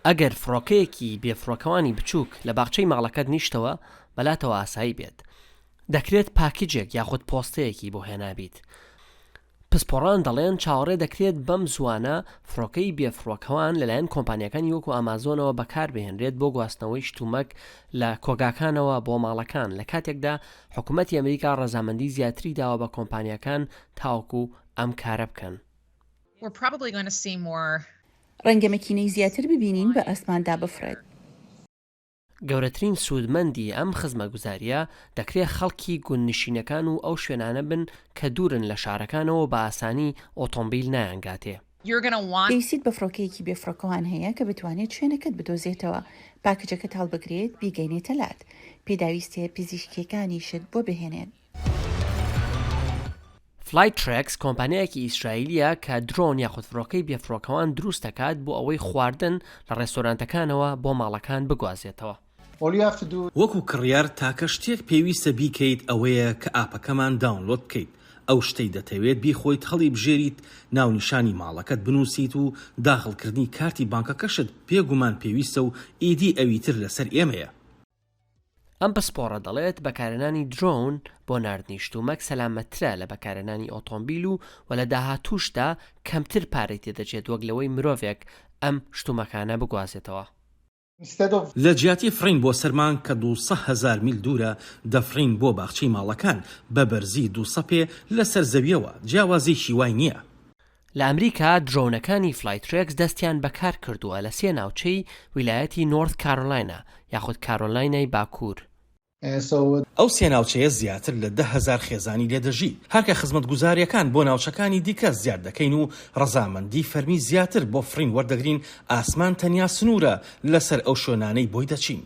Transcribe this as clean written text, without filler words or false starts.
ئەگەر فڕۆکەیەکی بێفڕۆکەوانی بچووک لە باخچەی ماڵەکەت نیشتەوە، بەلاتەوە ئاسایی بێت. دەکرێت پاکجێک یاخود پۆستەیەکی بۆ هێنابیت. پسپۆڕان دەڵێن چاوەڕێ دەکرێت بەم زووانە فڕۆکەی بێفڕۆکەوان لەلایەن کۆمپانیاکانی وەکو ئامازۆنەوە بەکاربهێنرێت بۆ گواستنەوەی شتومەک لە کۆگاکانەوە بۆ ماڵەکان لە کاتێکدا حکومەتی ئەمریکا ڕەزامەندی زیاتری داوە بە کۆمپانیاکان تاوەکو ئەم کارە بکەن. ڕەنگە مەکینەی زیاتر ببینین بە ئاسماندا بفڕێت. گەورەترین سوودمەندی ئەم خزمەگوزارییە دەکرێ خەڵکی گوندنشینەکان و ئەو شوێنانە بن کە دوورن لە شارەکانەوە و بە ئاسانی ئۆتۆمبیل نایانگاتێ. پێویستیت بە فڕۆکەیەکی بێفڕۆکەوان هەیە کە بتوانێت شوێنەکەت بدۆزێتەوە، پاکجەکەت هەڵبگرێت، بیگەینێتە لات، پێداویستییە پزیشکییەکانیشت بۆ بهێنێت. فلایترێکس کۆمپانیایەکی ئیسرائیلییە کە درۆن یاخود فڕۆکەی بێفڕۆکەوان دروست دەکات بۆ ئەوەی خواردن لە ڕێستۆرانتەکانەوە بۆ ماڵەکان بگوازێتەوە. وەکو کڕیار تاکە شتێک پێویستە بیکەیت ئەوەیە کە ئاپەکەمان داونلۆد بکەیت، ئەو شتەی دەتەوێت بیخۆیت هەڵیبژێریت، ناونیشانی ماڵەکەت بنووسیت و داخڵکردنی کارتی بانکەکەشت بێگومان پێویستە و ئیدی ئەویتر لەسەر ئێمەیە. ئەم پسپۆڕە دەڵێت، بەکارهێنانی درۆن بۆ ناردنی شتومەک سەلامەتترە لە بەکارهێنانی ئۆتۆمبیل و و لە داهاتووشدا کەمتر پارەی تێدەچێت وەک لەوەی مرۆڤێک ئەم شتومەکانە بگوازێتەوە. لە جیاتی فڕین بۆ سەر مانگ کە دووسە هەزار میل دوورە، دەفڕین بۆ باخچەی ماڵەکان بە بەرزی دووسە پێ لەسەر زەوییەوە، جیاوازیی وای نییە. لە ئەمریکا درۆنەکانی فلایترێکس دەستیان بە کار کردووە لە سێ ناوچەی ویلایەتی نۆرث کارۆلاینا یاخود کارۆلاینای باکوور. ئەو سێ ناوچەیە زیاتر لە 10,000 خێزانی لێ دەژی. هەر کە خزمەتگوزارییەکان بۆ ناوچەکانی دیکە زیاد دەکەین و ڕەزامەندی فەرمی زیاتر بۆ فڕین وەردەگرین، ئاسمان تەنیا سنوورە لەسەر ئەو شوێنانەی بۆی دەچین.